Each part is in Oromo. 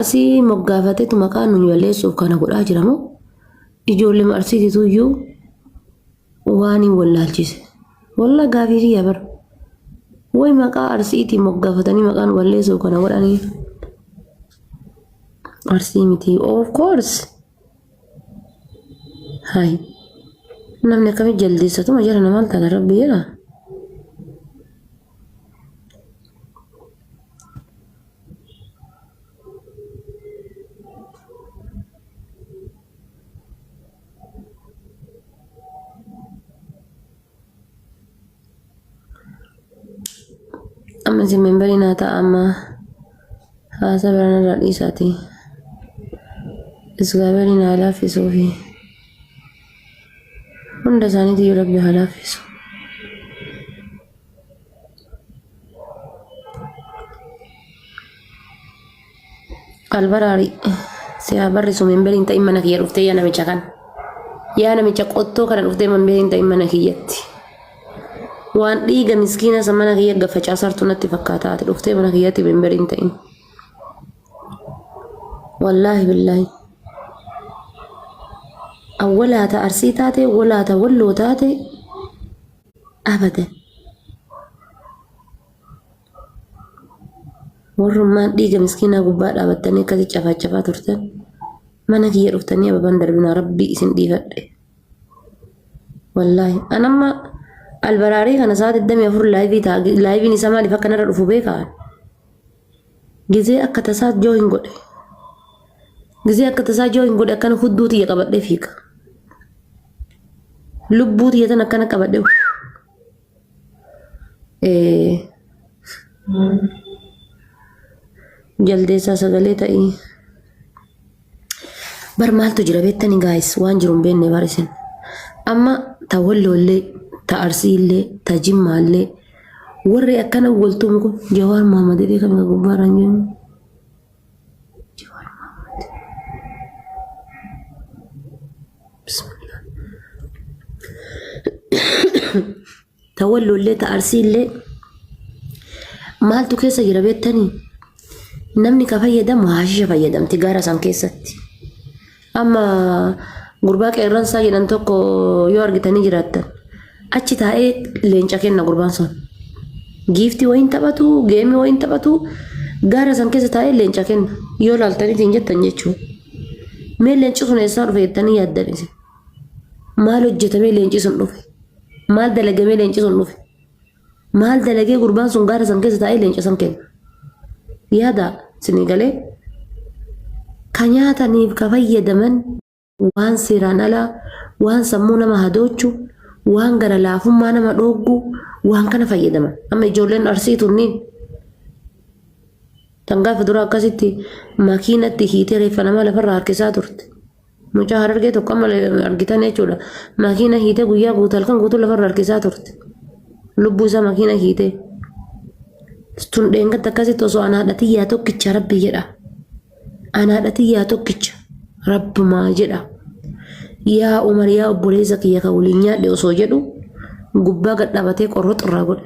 Arsii moggaafatetu maqaa nu balleessuuf kana godhaa jira moo ijoollema Arsiititu iyyuu waan hin wallaalchise. Wallaa gaafii kiyya bara. Way maqaa Arsiitii moggaafatanii maqaa nu balleessuuf kana godhanii. Arsii miti of course. Hay. Namni akkamitti jaldeessatuma jala namaan taata rabbi jedha. Amma isin membarii naa ta'a amma haasa biraa narraa dhiisaati. Isgaaberiin haa laaffisuufi. Hunda isaaniitiyyuu rabbi haa laaffisu. Albaraari si haa barrisu memberiin ta'in mana kiyya dhuftee yaa namicha kana. Yaa namicha qottoo kana dhuftee memberiin ta'in mana kiyyatti. Waan dhiiga miskiina san mana kiyya gaffacaasartu natti fakkaata ati dhuftee mana kiyyatti memberiin ta'in. Wallaahi billaahi. Awwalaata arsii taate walaata walloo taate abadan. Warrummaan dhiiga miskiinaa gubbaa dhaabattanii akkasi cafaacafaa turtan mana kiyya dhuftanii ababan darbinaa rabbii isin dhiifadhe. Wallaahi an amma albaraarii kana sa'a 24 laayivii ta'a laayiviin isaa maaliif akka narra dhufu beekaa? Gizee akka tasaa joo hin godhe. Gizee akka tasaa joo hin godhe akkana hudduu tiyya qabadhee fiiga. Lubbuu tiyya tan akkana qabadhee Jaldeessaa sagalee ta'ii. Bar maaltu jira beektani gaayis waan jiru hin beekne bar isin. Amma ta Walloollee, ta Arsiillee, ta Jimmaallee warri akkana waltumu kun Jawaar Mohaammed jedhee kan gubbaarra hin jiru. Jawaar Mohaammed. Bismillah. Ta Walloollee ta Arsiillee maaltu keessa jira beektanii? Namni ka fayyadamu haashisha fayyadamti gaara san keessatti. Amma gurbaa qeerransaa jedhan tokko yoo argitanii jiraattan achi taa'ee leenca kenna gurbaan sun. Giiftii wayiin taphatu, geemii wayiin taphatu gaara san keessa taa'ee leenca kenna. Yoo laaltaniitiin jettan jechuudha. Mee leenci sun eessaa dhufe jettanii yaaddan isin? Maal hojjetamee leenci sun dhufe? Maal dalagamee leenci sun dhufe? Maal dalagee gurbaan sun gaara san keessa taa'ee leenca san kenna? Yaada isinii galee? Ka nyaataniif ka fayyadaman waan seeraan alaa, waan sammuu nama hadoochu, waan gara laafummaa nama dhooggu, waan kana fayyadaman. Amma ijoolleen arsii tunniin tan gaafa dura akkasitti makiinatti hiitee reeffa namaa lafarraa harkisaa turte. Mucaa harargee tokko amma argitan jechuudha. Makiina hiitee guyyaa guutuu halkan guutuu lafarra harkisaa turte. Lubbuu isaa makiina hiitee. Tun dheengatta akkasitti osoo ana haadha tiyyaa tokkicha rabbi jedha. Ana haadha tiyyaa tokkicha rabbumaa jedha. Yaa Umar yaa obboleessa kiyya kan waliin nyaadhe osoo jedhu gubbaa gad dhaabatee qorroxu irraa godhe.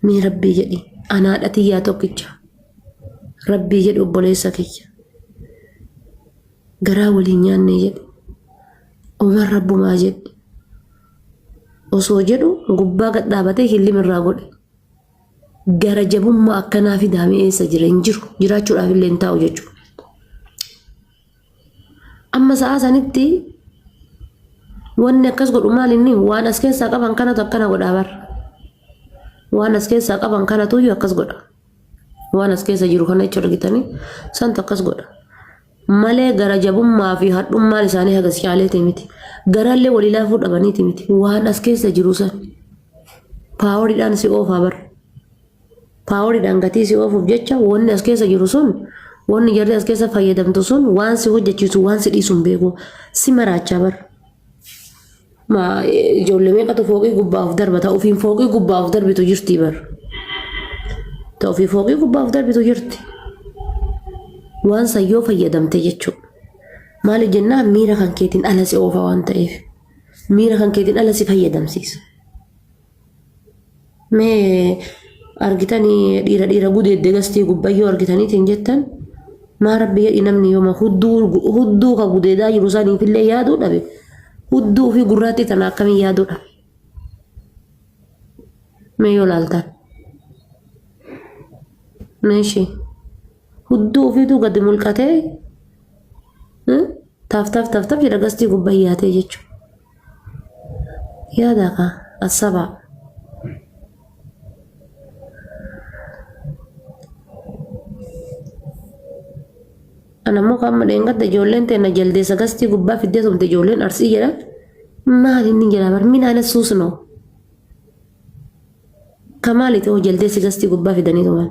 Mee rabbii jedhi ana haadha tiyyaa tokkicha rabbii jedhi obboleessa kiyya. Garaa waliin nyaanne jedhe. Umar rabbumaa jedhe. Osoo jedhu gubbaa gad dhaabatee hillim irraa godhe. Gara jabummaa akkanaa fidaamee eessa jira hin jiru jiraachuudhaaf illee hin taa'u jechuudha. Amma sa'aa sanitti wanni akkas godhu maal inni waan as keessaa qaban kanatu akkana godhaa bara. Waan as keessaa qaban kanatu iyyuu akkas godha. Waan as keessa jiru kana jechuudha argitanii santu akkas godha. Malee gara jabummaa fi hadhummaan isaanii hagas caaleeti miti. Garaallee walii laafuu dhabaniiti miti. Waan as keessa jiru san paaworiidhaan si oofaa bara. Paaworiidhaan gatii si oofuuf jecha wanni as keessa jiru sun wanni jarri as keessa fayyadamtu sun waan si hojjechiisu waan si dhiisu hin beeku. Si maraachaa bara. Ma ijoollee meeqatu fooqii gubbaa of darba ta ofiin fooqii gubbaa of darbitu jirti bar. Ta ofii fooqii gubbaa of darbitu jirti. Waan san yoo fayyadamte jechuudha. Maaliif jennaan miira kan keetiin ala si oofa waan ta'eef. Miira kan keetiin ala si fayyadamsiisa. Mee argitanii dhiira dhiira gudeedde gastii gubbayyoo argitaniitiin jettan. Maa rabbi jedhi namni yooma hudduu hudduu ka gudeedaa jiru saniifillee yaaduu dhabe hudduu fi gurraattii tana akkamiin yaaduu dhabe. Mee yoo laaltan. Meeshii hudduu ofiitu gadi mulqatee taaf taaf taaf taaf jedha gastii gubbaa yaatee jechuudha. Yaada kaa asabaa. Ana immoo kan amma dheengadda ijoolleen teenna jaldeessa gastii gubbaa fiddee tumte ijoolleen arsii jedhan maal inni jedha bar min ana suus noo. Ka maali ta'uu jaldeessi gastii gubbaa fidanii tuman.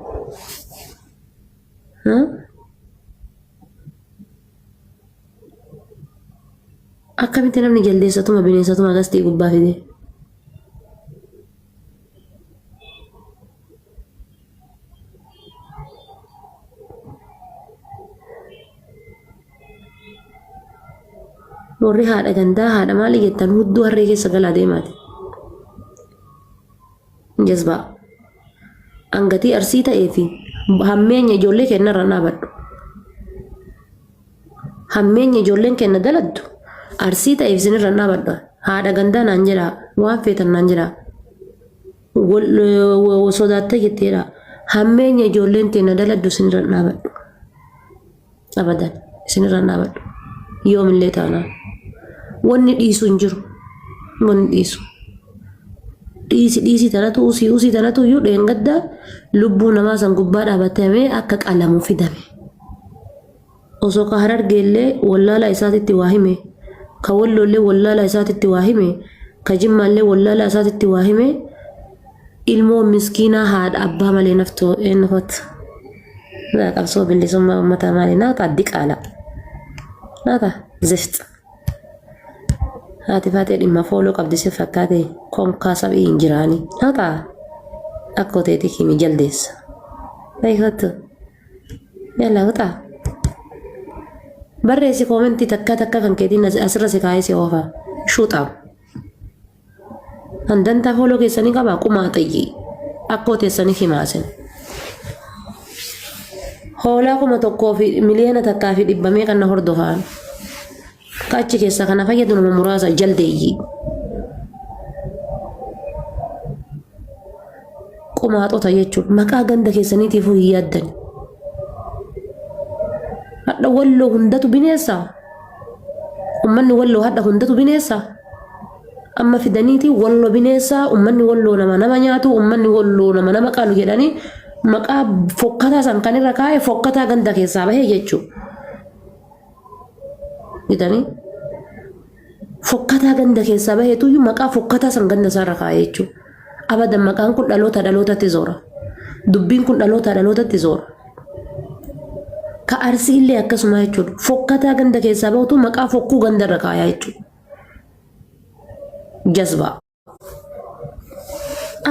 Akkamitti namni jaldeessa tuma bineensa tuma gastii gubbaa fide? Warri haadha gandaa haadha maali jettan hudduu harree keessa galaa deemaati. Jazbaa. Angatii arsii ta'ee fi hammeenya ijoollee kennarra dhaabadhu. Hammeenya ijoolleen kenna daladdu arsii ta'eef isinirra dhaabadhu. Haadha gandaa naan jedhaa waan feetan naan jedhaa. Sodaattee jetteedha. Hammeenya ijoolleen teenna daladdu isinirra dhaabadhu. Abadan isinirra dhaabadhu. Yoomillee taanaan. Wanni dhiisu hin jiru. Wanni dhiisu. Dhiisi dhiisi tanatu usii usii tanatu iyyuu dheengadda lubbuu namaa san gubbaa dhaabatamee akka qalamu fidame. Osoo ka harargeellee wallaala isaatitti waa hime, ka walloollee wallaala isaatitti waa hime, ka jimmaallee wallaala isaatitti waa hime, ilmoo miskiinaa haadha abbaa malee naftoo eenyufat. Qabsoo bilisummaa uummataa maali naata diqaala. Naata zift. Haati faatee dhimma fooloo qabdi si fakkaate konkaa sabii hin jiraani. Naata akkoo teetii kimi jaldeessa. Beekattu. Yalla wuxaa. Barreessi koomentii takka takka kan keetiin asirra si kaa'ee si oofa. Shuuxaam. Handantaa fooloo keessanii qabaa qumaa xayyii. Akkoo teessanii himaasin. Hoolaa 1,100,000 kan na hordofaan. Ka achi keessaa kana fayyadu nama muraasa jaldeeyyii. Qumaaxota jechuun maqaa ganda keessaniitiifuu hin yaaddan. Hadha walloo hundatu bineensa. Ummanni walloo hadha hundatu bineensa. Amma fidaniiti walloo bineensa ummanni walloo nama nama nyaatu ummanni walloo nama nama qalu jedhanii maqaa fokkataa san kan irra kaa'e fokkataa ganda keessaa bahee jechuudha. Jedhanii fokkataa ganda keessaa baheetuyyuu maqaa fokkataa san ganda isaarra kaa'e jechuudha. Abadan maqaan kun dhaloota dhalootatti zoora. Dubbiin kun dhaloota dhalootatti zoora. Ka arsii illee akkasuma jechuudha. Fokkataa ganda keessaa bahutu maqaa fokkuu gandarra kaayaa jechuudha. Jazbaa.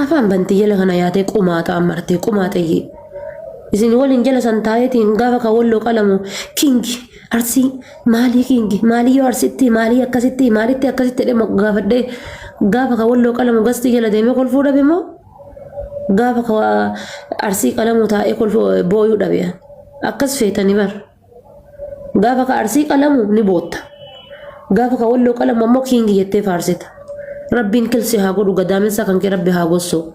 Afaan bantii jala kana yaatee qumaaxaan martee qumaaxeyyee. Isin waliin jala san taa'eetiin gaafa kan walloo qalamu kingi arsii maalii kingi maalii yoo arsitti maalii akkasitti maalitti akkasitti jedhee gaafadhee gaafa kan walloo qalamu gastii jala deemee kolfuu dhabe moo gaafa kan arsii qalamu taa'ee kolfuu booyuu dhabe akkas feetanii bar. Gaafa ka arsii qalamu ni bootta. Gaafa ka walloo qalamu ammoo kiingi jettee faarsita. Rabbiin kilsi haa godhu gadaamessa kan kee rabbi haa gossu.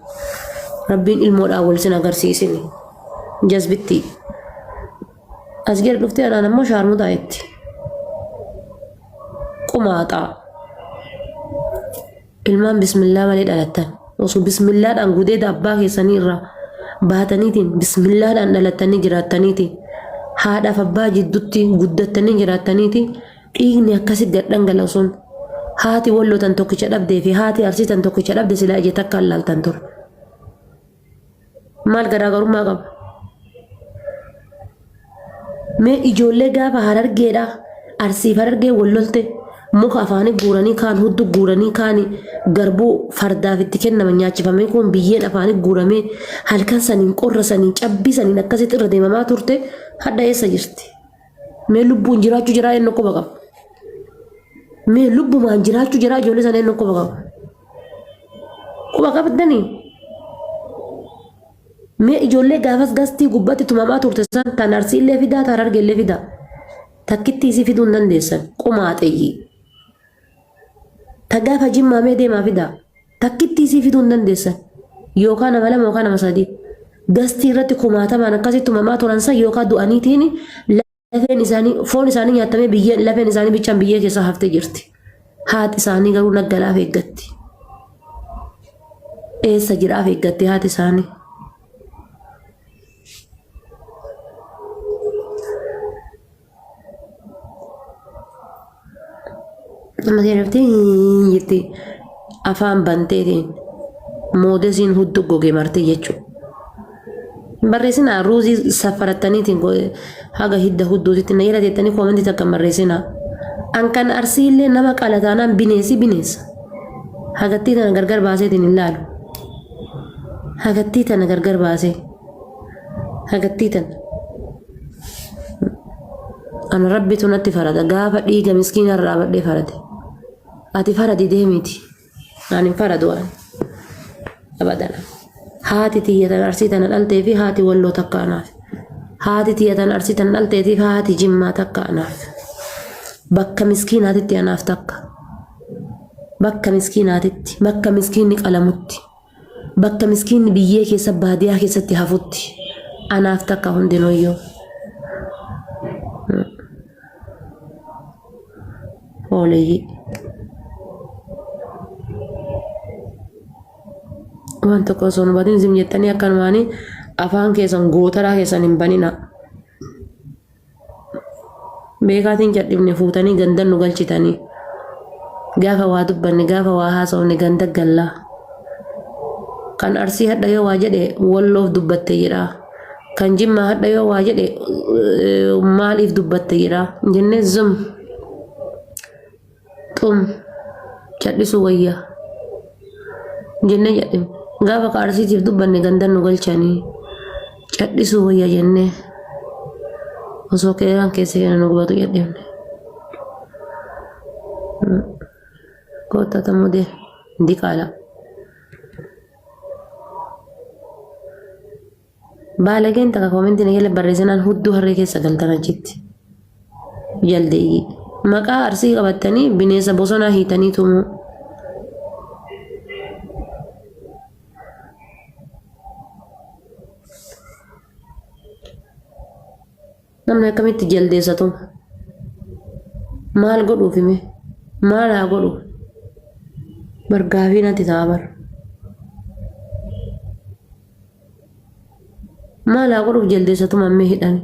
Rabbiin ilmoodhaan wal sin agarsiisini. Jazbittii. As gadi dhuftee anaan ammoo shaarmuxaa jetti. Qumaaxaa. Ilmaan bismillaa malee dhalattan. Osoo bismillaadhaan gudeeda abbaa keessanii irraa baataniitiin bismillaadhaan dhalattanii jiraattaniiti. Haadhaaf abbaa jidduutti guddattanii jiraattaniiti. Dhiigni akkasi gad dhangala'u sun haati walloo tan tokkicha dhabdee fi haati arsii tan tokkicha dhabde silaa ija takkaan laaltan ture. Maal garaagarummaa qaba? Mee ijoollee gaafa harargeedha arsiif harargee wal lolte muka afaanii guuranii kaan huddu guuranii kaan garbuu fardaaf itti kennama nyaachifamee kun biyyeen afaanii guuramee halkan saniin qorra saniin cabbii saniin akkasitti irra deemamaa turte hadha eessa jirti? Mee lubbuun jiraachuu jiraa eenyu quba qaba? Mee lubbumaan jiraachuu jiraa ijoollee sana eenyu quba qaba? Quba qabdanii? Mee ijoollee gaafas gastii gubbatti tumamaa turte san tan Arsiillee fidaa tan Harargeellee fidaa. Takkittii isii fiduu hin dandeessan. Qumaaxeyyii. Ta gaafa Jimmaa mee deemaa fidaa. Takkittii isii fiduu hin dandeessan. Yookaan nama lama yookaan nama sadii. Gastii irratti kumaatamaan akkasitti tumamaa turan san yookaan du'aniitiin lafeen isaanii foon isaanii nyaatamee biyyeen lafeen isaanii bichaan biyyee keessa haftee jirti. Haati isaanii garuu naggalaaf eeggatti. Eessa jiraaf eeggatti haati isaanii. Amma seeraftee jetti afaan banteetiin moodesiin hudduu goge martee jechuudha. Barreessinaa ruuzii saffarattaniitiin haga hidda hudduutitti na jala teettanii koomentii takka hin barreessinaa. An kan arsiillee nama qalataanaan bineensi bineensa. Hagattii tana gargar baaseetiin hin laalu. Hagattii tana gargar baasee. Hagattii tana. An rabbitu natti farada gaafa dhiiga miskiina irra dhaabadhee farade. Ati faradi deemiiti. Ani hin faradu ani. Abadana. Haati tiyya tan arsii tana dhaltee fi haati walloo takka anaaf. Haati tiyya tan arsii tana dhaltee fi haati jimmaa takka anaaf. Bakka miskiinaatitti anaaf takka. Bakka miskiinaatitti, bakka miskiinni qalamutti, bakka miskiinni biyyee keessa baadiyaa keessatti hafutti anaaf takka hundinuyyuu. Hooleyyii. Waan tokko osoo hin hubatin zim jettanii akkanumaanii afaan keessan gootaraa keessan hin banina. Beekaatiin cadhifne fuutanii gandan nu galchitanii. Gaafa waa dubbanne gaafa waa haasofne ganda gallaa. Kan arsii hadha yoo waa jedhe walloof dubbatte jedha. Kan jimmaa hadha yoo waa jedhe maaliif dubbatte jedha. Jennee zum xum cadhisuu wayya. Jennee cadhifne. Gaafa ka arsiitiif dubbanne gandan nu galchanii cadhisuu wayya jennee osoo qeeraan keessa keenya nu gubatu cadhifne. Kottaa tamuu dee diqaala. Baalageen takka koomentii na jala barreessinaan hudduu harree keessa galtan achitti. Jaldeeyyii. Maqaa arsii qabattanii bineensa bosonaa hiitanii tumuu. Namni akkamitti jaldeessa tuma? Maal godhuuf hime? Maal haa godhu? Bar gaafii natti ta'a bar. Maal haa godhuuf jaldeessa tuma ammee hidhame?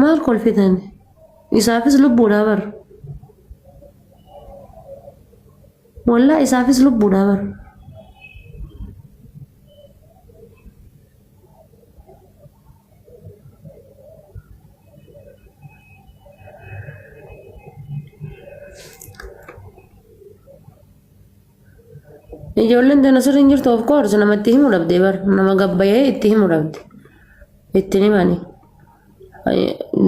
Maal kolfitan? Isaafis lubbuudhaa bar. Wallaa isaafis lubbuudhaa bar. Ijoolleen tana sirri hin jirtu of course namatti himu dhabde bar nama gabbayee itti himu dhabde ittiin himani.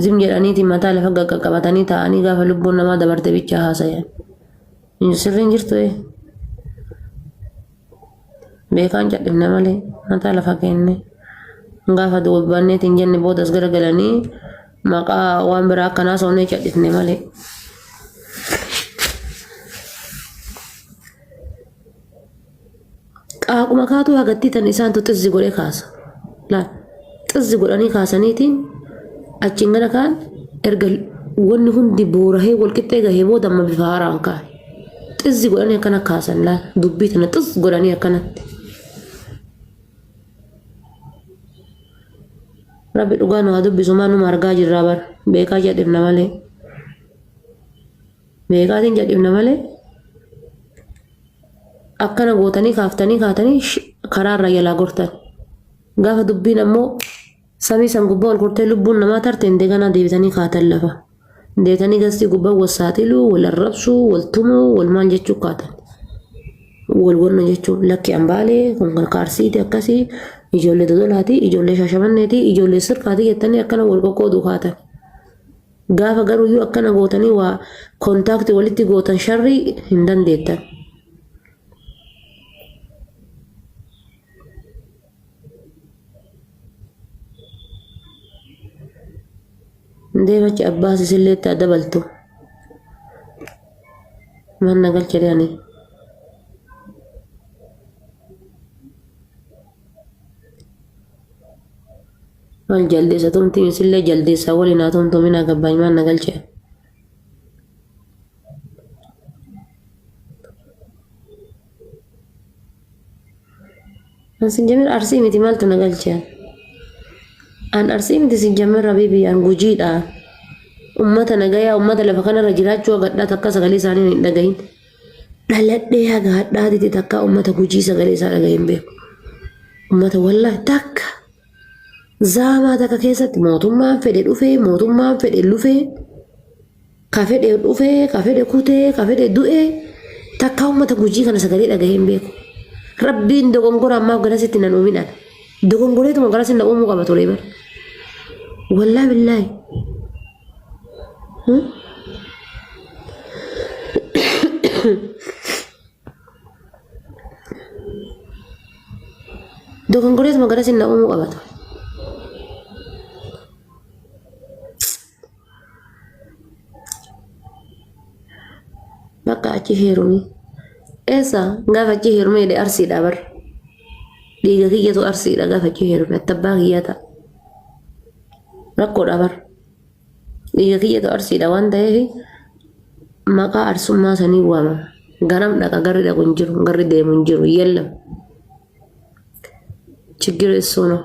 Zim jedhaniiti mataa lafa qaqqabatanii taa'anii gaafa lubbuun namaa dabarte bichaa haasayan. Sirri hin jirtu ee. Beekaan cadhifne malee mataa lafa kenne. Gaafa dubbanneetiin jenne boodas garagalanii maqaa waan biraa akkanaa soofnee cadhifne malee. Qaaquma kaatuu hagattii tan isaantu xizzi godhee kaasa. Laal xizzi godhanii kaasaniitiin achiin gara kaan erga wanni hundi boorahee wal qixxee gahee booda amma bifa haaraan kaa'e. Xizzi godhanii akkana kaasan laal dubbii tana xizz godhanii akkanatti. Rabbi dhugaa nu haa dubbisu maa numa argaa jirraa bar beekaa jedhifna malee. Beekaatiin jedhifna malee akkana gootanii kaaftanii kaatanii karaarra jalaa gortan. Gaafa dubbiin ammoo samii san gubbaa ol kortee lubbuun namaa tarte indeganaa deebitanii kaatan lafa. Deebitanii gastii gubbaa wal saaxiluu, wal arrabsuu, wal tumuu, wal maal jechuu kaatan. Wal wanna jechuun lakki ambaalee kun kan kaarsiiti akkasii ijoollee dodolaati, ijoollee shaashamanneeti, ijoollee sirkaati jettanii akkana wal qoqqooduu kaatan. Gaafa garuyyuu akkana gootanii waa kontaakti walitti gootan sharrii hin dandeettan. Deemachi abbaas isillee itti haa dabaltu. Manna galchee ani. Maal jaldeessa tumti isillee jaldeessaa waliin haa tumtu minaa gabbaany maal na galchee. An sinjamir arsii miti maaltu na galchee. An arsii miti sinjamir habiibi an gujiidha. Ummata nagayaa ummata lafa kanarra jiraachuu hagadhaa takka sagalee isaanii hin dhagahin. Dhaladhee haga hadhaatitti takka ummata gujii sagalee isaa dhagahee hin beeku. Ummata wallaahi takka zaamaa takka keessatti mootummaan fedhe dhufee mootummaan fedhe lufee ka fedhe dhufee ka fedhe kutee ka fedhe du'ee takka ummata gujii kana sagalee dhagahee hin beeku. Rabbiin dogongora ammaaf garasitti nan uumin ana. Dogongoreetuma garasitti na uumuu qaba ture bara. Wallaahi billaahi. Dogongoreetuma garasitti na uumuu qaba ture. Bakka achi heerumi. Eessa gaafa achi heerume jedhe arsiidha bar. Dhiiga kiyyatu arsiidha gaafa achi heerume atta abbaa kiyyaa ta'a. Rakkoodha bar. Dhiiga kiyyatu arsiidha waan ta'eef maqaa arsummaa sanii waamama. Ganam dhaqa garri dhaqu hin jiru garri deemu hin jiru yellam. Chiggir እሱ ነው።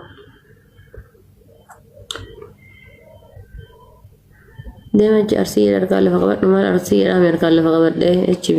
Deema achi arsii jedhe harkaan lafa qabadhu maal arsii jedhame harkaan lafa qabadhee HB.